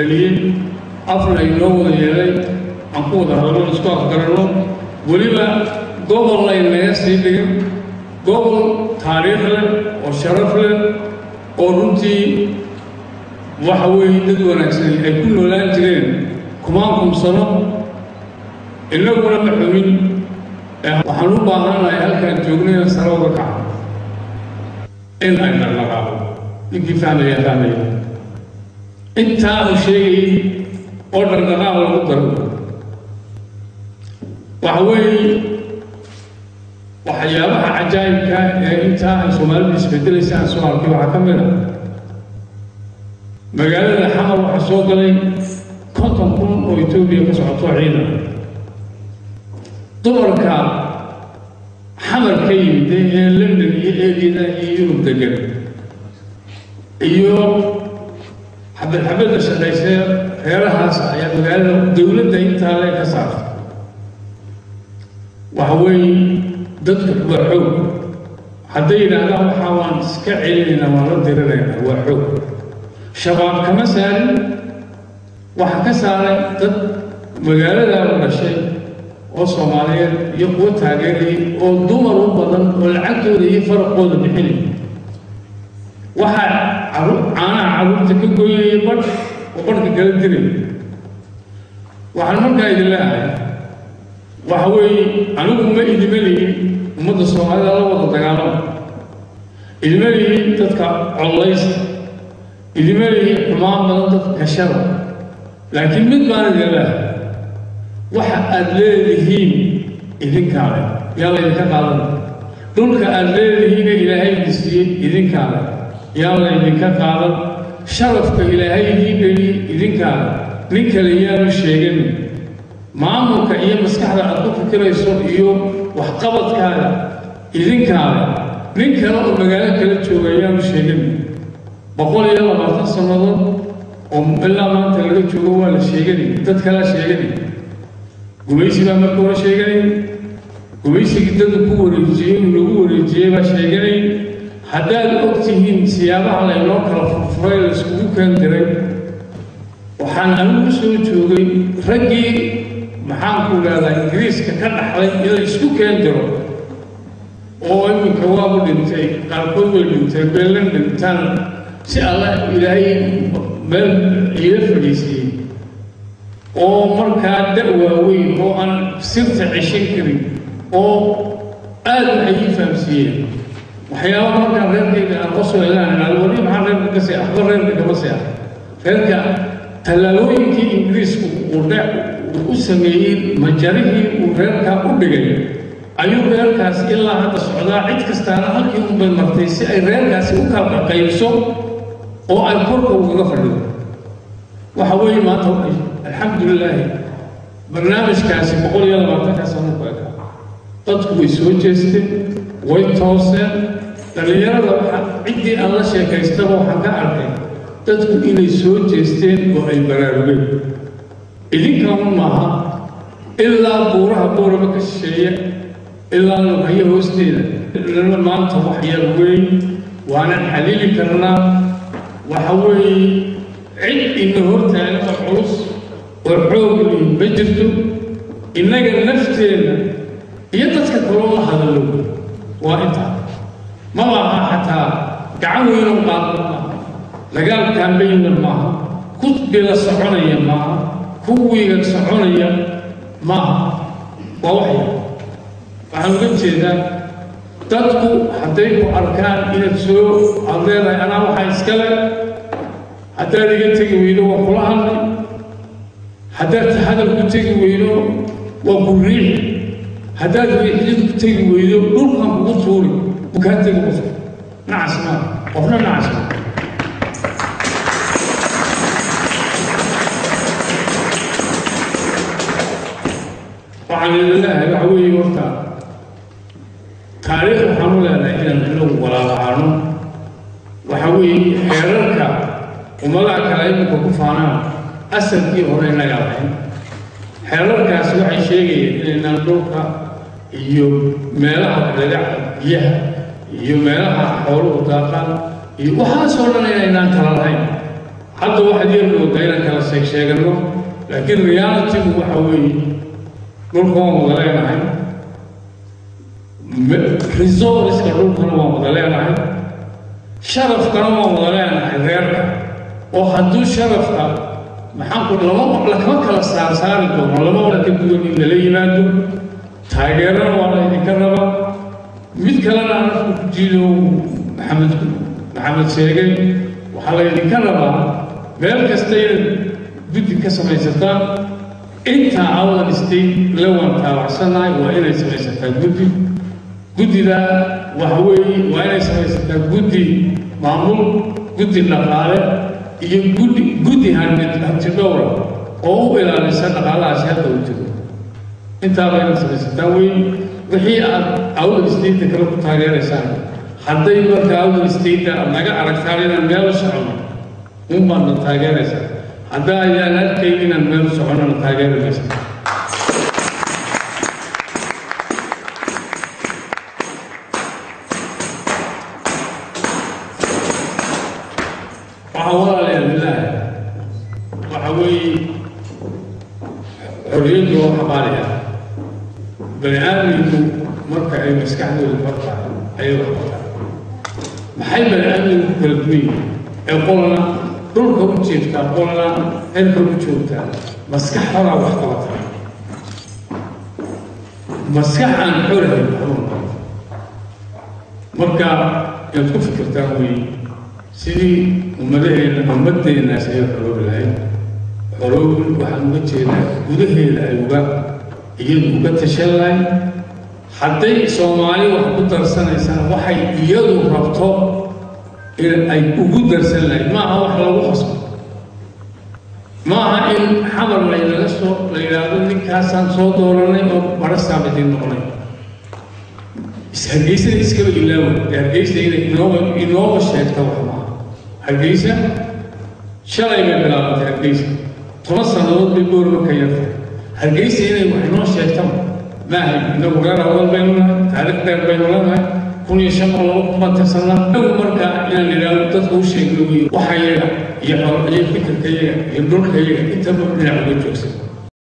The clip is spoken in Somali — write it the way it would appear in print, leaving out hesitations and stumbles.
dhaliyey, afna inoo wada yeelay, aan ku wada hadalno, isku afgaranno. Weliba gobol laynaga sii dhigin, gobol taariikh leh oo sharaf leh oo runtii waxa weeye dad wanaagsan ay ku noolaan jireen kumaan kumsano. Innaguna ma xumin. Waxaan u baahannahay halkaan joogno inaan sare uga kacno, in ay dhaqdhaqaaqo. Ninkii fahmaya fahmaya intaa uu sheegayay oo dhaqdhaqaaq lagu daro. Waxa weeye waxyaabaha cajaa'ibka ee intaa ay Soomaalidu isbedelaysa aan soo arkay waxaa ka mid a magaalada Xamar waxaa soo galay 50,000 oo Etoobiya ka socoto ciidan. Dumarka Xamar ka yimid ee London iyo eriyada iyo Yurub degan iyo xabad xabadda shaqaysee reerahaas ayaa magaalada dowladda intaa le ka saartay. Waxa weeye dadku waa xoog. Hadday yidhaahdaan waxaa waan iska celinaynaa, waan la diriraynaa, waa xoog. Shabaab kama saarin, waxa ka saaray dad magaaladaa u dhashay oo Soomaaliyeed iyo kuwo taageerayay oo dumar u badan oo lacagtooda iyo faraqooda bixinay. Waxaa caanaha carruurta ka goynaya badh oo badhka kala dilay. Waxaan markaa idin leeyahay, waxa weeye anigu ma idima lihin ummadda Soomaalida la wada dagaalama, idima lihin dadka collaysta, idima lihin xumaan badan dadka gashada, laakiin mid baan idin leeyahay: waxa aad leedihiin idinkaa leh, yaa laydinka qaadan. Dhulka aad leedihiine Ilaahay idin siiyey idinkaa leh, yaa laydinka qaadan. Sharafka Ilaahay idiin dheliyey idinkaa leh, nin kale yaanu sheeganin. Maamulka iyo maskaxda aad ku fikirayso iyo waxqabadkaaga idinkaa leh, nin kale oo magaalo kala jooga yaanu sheeganin. 120 sannadood oo ilaa maanta laga joogo waa la sheeganay, dad kalaa sheeganay. Gumaysi baa marka hore sheeganay, gumaysigii dadu ku wareejiyey inuu lagu wareejiyey baa sheeganay. Haddaad og tihiin siyaabaha laynoo kala furfuray, la iskugu keen diray. Waxaan anigu soo joogay raggii, maxaan ku idhahdaa, Ingiriiska ka dhaxlay in la isku keen diro oo iminka waabu dhintay, qaarkood way dhinteen, beelan dhintaan si Alla Ilaahay meel iila fadhiisiiyey oo markaa da' waaweyn oo aan sirta ceshan karin oo aad waxay ii fahamsiiyeen waxyaaba. Markaan reerkayga aan qosol ilaan idhahdo, wali maxaa reerka ka sii waxba reerka kama sii ah. Reerka tallaabooyinkii Ingiriisku uu dhe uu u sameeyey, majarihii uu reerkaa u dhigay ayuu reerkaasi ilaa hadda socdaa. Cid kastaana halkii unbay martay si ay reerkaasi u kala qaybso oo ay korka ugaga fadhido. Waxa weeye maanta alxamdulilaahi barnaamijkaasi 120-kaa sano ku ekaa. Dadku way soo jeesteen, way tooseen. Dhallinyarada waxa ciddii aan la sheekaystaba waxaan ka arkay dadku inay soo jeesteen oo ay baraarugeen. Idinkan maaha, ilaa buuraha Boorama ka shisheeye ilaa Lughayo hoosteeda maanta wax yar weyn waanan xalili karnaa. Waxa weeye cid ina hortaagan oo culus oo xoog lihi ma jirto. Innaga nafteenna iyo dadka kaloo la hadallo waa intaa. Ma laha xataa gacan weynoo qaadno maaha, dagaal kaambayna maaha, ku bila soconaya maaha, kuwiiga soconaya maaha, waa wax yar. Waxaan uga jeedaa dadku hadday ku arkaan inaad soo aad leedahay anaa waxaa iskale, haddaad iga tegi weydo waa kula hadlay, haddaad hadal ku tegi weydo waa ku riixi, haddaad riixdid ku tegi weydo dhulkan kugu tuuri, ku kaa tegi. Qofka nacas maa, qofna nacas maa. Waxaan idin leeyahay, waxa weeye horta taariikh waxaan u leenahay inaan inagu walaalahaano. Waxa weeye xeerarka ummadaha kale iminka ku faanaan asalkii hore innagaa lahayn. Xeerarkaasi waxay sheegayeen inaynaan dhulka iyo meelaha dhagaca biyaha iyo meelaha xooluhu daaqaan iyo waxaasoo dhan inaynaan kala lahayn. Hadda waxaad yar moodaa inaan kala sheegano, laakiin realitygu waxa weeye dhulka waan wada leenahay, resourceska dhulkana waan wada leenahay, sharafkana waan wada leenahay reerka. Oo hadduu sharafka maxaan ku lama lakama kala saarsaari doono, lama wada ka duwan in lala yimaado. Taageerana waa la idinka rabaa. Mid kalena anafku ku jiido Maxamed sheegay, waxaa la idinka rabaa meel kasta inaad guddi ka samaysataan. Intaa Awdal State la waan taabacsanahay waa inay samaysataa guddi. Guddida waxa weeye waa inay samaysataa guddi maamul, guddi dhaqaale iyo guddi hanti dhowra oo u ilaalisa dhaqaalahaasi hadda uu jiro. Intaaba inaad samaysataan wey wixii aad Awdal State kale ku taageeraysaan. Hadday marka Awdal State aad naga aragtaan inaan meel u soconno un baad na taageeraysaa. Hadda ayaan arkayn inaan meel u soconno, na taageeri maysa. Waxaa walaalayaal bilaahi waxa weeye xorriyaddu waa xabaaliya. Bani aadmigu marka ay maskaxdoodu xor tahay ayay wax qabtaan. Maxay bani aadmigu ku kala duwan yihiin ee qolana dhulka u jiiftaa, qolana cirka u joogtaa? Maskax xoraa wax qabataa. Maskax aan xorahayn waxba ma qabato. Marka inaad ku fikirtaan weeye sidii ummadaheena ummadeennaas ay xoroobi lahayd. Xoroobin waxaan uga jeedaa gudaheeda ay uga iyadu uga tashan lahayd. Hadday Soomaali wax ku darsanaysana, waxay iyadu rabto in ay ugu darsan lahayd. Maaha wax lagu khasbo, maaha in Xamar laynaga soo la yidhaahdo ninkaasaan soo dooranay oo barasaab idin noqonay. Hargeysada iskaba ilaawo dee. Hargeysa inay inooba sheegta wax maaha. Hargeysa shalay bay bilaabantay. Hargeysa 10 sannadood bay Boorama ka yartay. Hargeysa inay wax inoo sheegtaba maahay. Inagu reer Awdal baynu nahay, taariikh dheer baynu leenahay, 1500 2000 baan tirsanaa inagu. Marka inaan idhaahdo dadka u sheegno wey waxa iyaga iyo iyo fikirka iyaga iyo dhulka iyaga intaba dhinac uga joogsan.